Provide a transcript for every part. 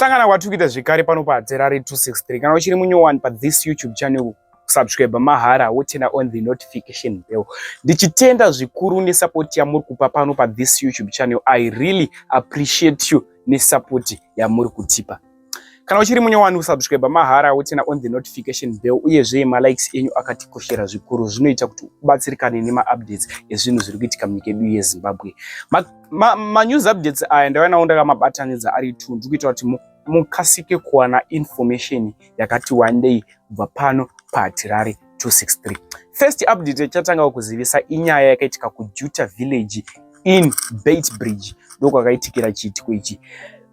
Kusangana kwatiri kuita zvekare pano paHatirari 263. Kana uchiri munyowani pathis YouTube channel, subscribe mahara, woturn on the notification bell. Ndichitenda zvikuru nesupport yamuri kupa pano pathis YouTube channel. I really appreciate you nesupport yamuri kutipa. Kana uchiri munyowani, usubscribe mahara, woturn on the notification bell. Uyezve malikes enyu akatikoshera zvikuru, zvinoita kuti ubatsirikane nemaupdates ezvinhu zviri kuitika munyika yedu yeZimbabwe. Manews ma updates aya ndavainawo ndakamabatanidza ari two, ndiri kuita kuti mukasike kuwana information yakati wandei kubva pano paHatirari 263. First update yachatanga kuzivisa inyaya yakaitika kuJuta village in Beitbridge. Ndokwakaitikira chiitiko ichi.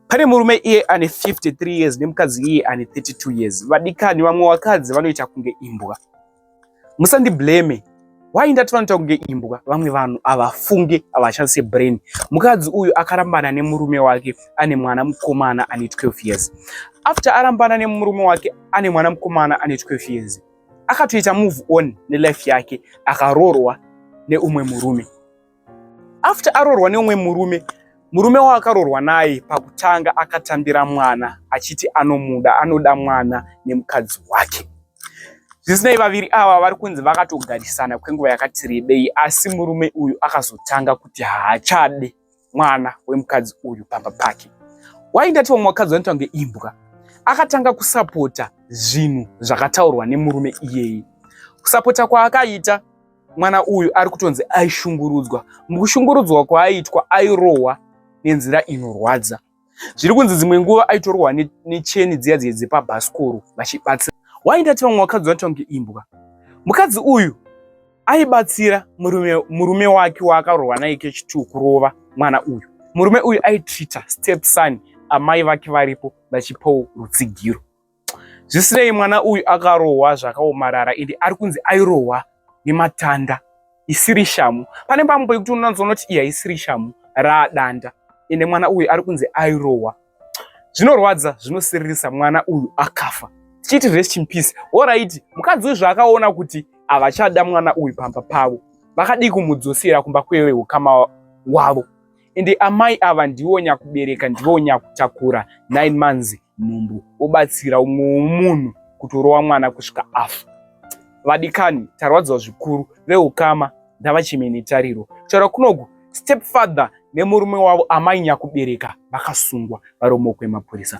Pane murume iye ane 53 years nemukadzi iye ane 32 years. Vadikani, vamwe vakadzi vanoita kunge imbwa. Musandiblame. Wai ndati vanoita kunge imbwa? Vamwe vanhu havafunge, havashandise brain. Mukadzi uyu akarambana nemurume wake ane mwana mukomana ane 12 years. After arambana nemurume wake ane mwana mukomana ane 12 years, akatoita move on nelife yake, akaroorwa neumwe murume. After aroorwa neumwe murume, murume waakaroorwa naye pakutanga akatambira mwana achiti anomuda, anoda mwana nemukadzi wake. Zvisinei, vaviri ava vari kunzi vakatogarisana kwenguva yakati rebei, asi murume uyu akazotanga kuti haachade mwana wemukadzi uyu pamba pake. Waindati vamwe vakadzi vanoita kunge imbwa. Akatanga kusapota zvinhu zvakataurwa nemurume iyeye. Kusapota kwaakaita, mwana uyu ari kutonzi aishungurudzwa. Mukushungurudzwa kwaaiitwa, airohwa nenzira inorwadza. Zviri kunzi dzimwe nguva aitorohwa necheni dziya dziya dzepabhasikoro vachibatsira. Waindati vamwe vakadzi vanoita kunge imbwa? Mukadzi uyu aibatsira murume wake waakarohwa naye kechi2 kurova mwana uyu. Murume uyu aitreata step son, amai vake varipo vachipawo rutsigiro. Zvisinei, mwana uyu akarohwa zvakaomarara, ende ari kunzi airohwa nematanda, isiri shamu. Pane pamwe pekuti unonatsoona kuti iyi haisiri shamu, raadanda. Ende mwana uyu ari kunzi airohwa zvinorwadza, zvinosiririsa. Mwana uyu akafa, tichiti rest in peace. Alright, mukadzi uyu zvaakaona kuti havachada mwana uyu pamba pavo, vakadii kumudzosera kumba kweveukama wavo? Ende amai ava ndivo nyakubereka, ndivo nyakutakura 9 months nhumbu, obatsira umwe womunhu kutorova mwana kusvika afa. Vadikani, tarwadziwa zvikuru. Veukama ndavacheme netariro. Kutaura kunoku, step father nemurume wavo, amai nyakubereka, vakasungwa, vari mumaoko emapurisa.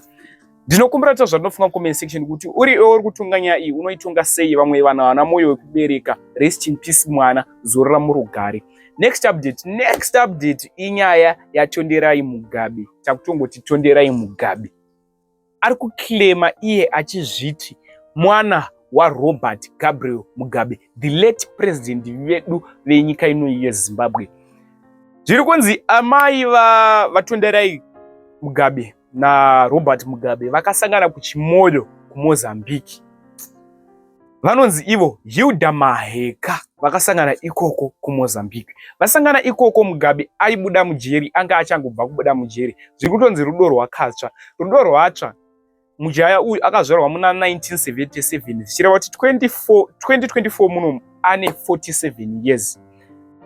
Ndinokumbira kuti zvandinofunga comment section, kuti uri iwe uri kutonga nyaya iyi, unoitonga sei? Vamwe vanhu havana mwoyo wekubereka. Rest in peace mwana, zorora murugare. Next update, next update inyaya yaTonderai Mugabe. Takutongoti Tonderai Mugabe ari kuclaima iye achizviti mwana waRobert Gabriel Mugabe, the late president vedu venyika ino yeZimbabwe. Zviri kunzi amai vaTonderai Mugabe naRobert Mugabe vakasangana kuChimoio kuMozambique. Vanonzi ivo Hilda Maheka, vakasangana ikoko kuMozambique. Vasangana ikoko, Mugabe aibuda mujeri, anga achangobva kubuda mujeri. Zviri kutonzi rudo rwakatsva, rudo rwatsva. Mujaya uyu akazvarwa muna 1977, zvichireva kuti 2024 muno ane 47 years.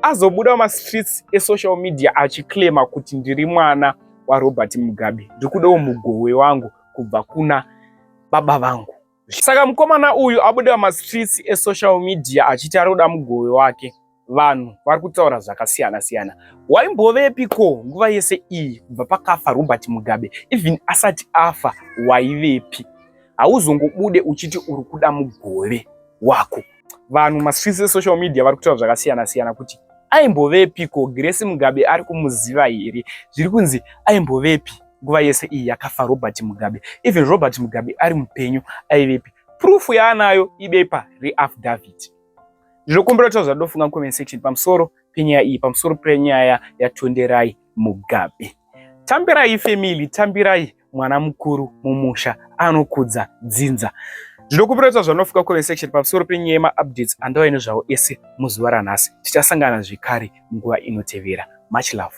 Azobuda mumastreets esocial media achiclaima kuti ndiri mwana waRobert Mugabe, ndikudawo mugove wangu kubva kuna baba vangu. Saka mukomana uyu abuda mumastreets esocial media achiti ari kuda mugove wake. Vanhu vari kutaura zvakasiyana siyana. Waimbovepi ko nguva yese iyi kubva pakafa Robert Mugabe? Even asati afa waivepi? Hauzongobude uchiti uri kuda mugove wako. Vanhu mastreets esocial media vari kutaura zvakasiyana siyana kuti aimbovepi ko? Grace Mugabe ari kumuziva here? Zviri kunzi aimbovepi nguva yese iyi yakafa Robert Mugabe? Even Robert Mugabe ari mupenyu aivepi? Proof yaanayo ibepa reaffidavit. Ndinokumbira kuti zvadofunga comment section pamusoro penyaya iyi, pamusoro penyaya yaTonderai Mugabe. Tambirai family, tambirai mwana mukuru mumusha anokudza dzinza. Ndinokumbira kuti zvanofunga comment section pamusoro penyaya yemaupdates andauya nezvavo ese muzuva ranhasi. Tichasangana zvekare munguva inotevera. Much love.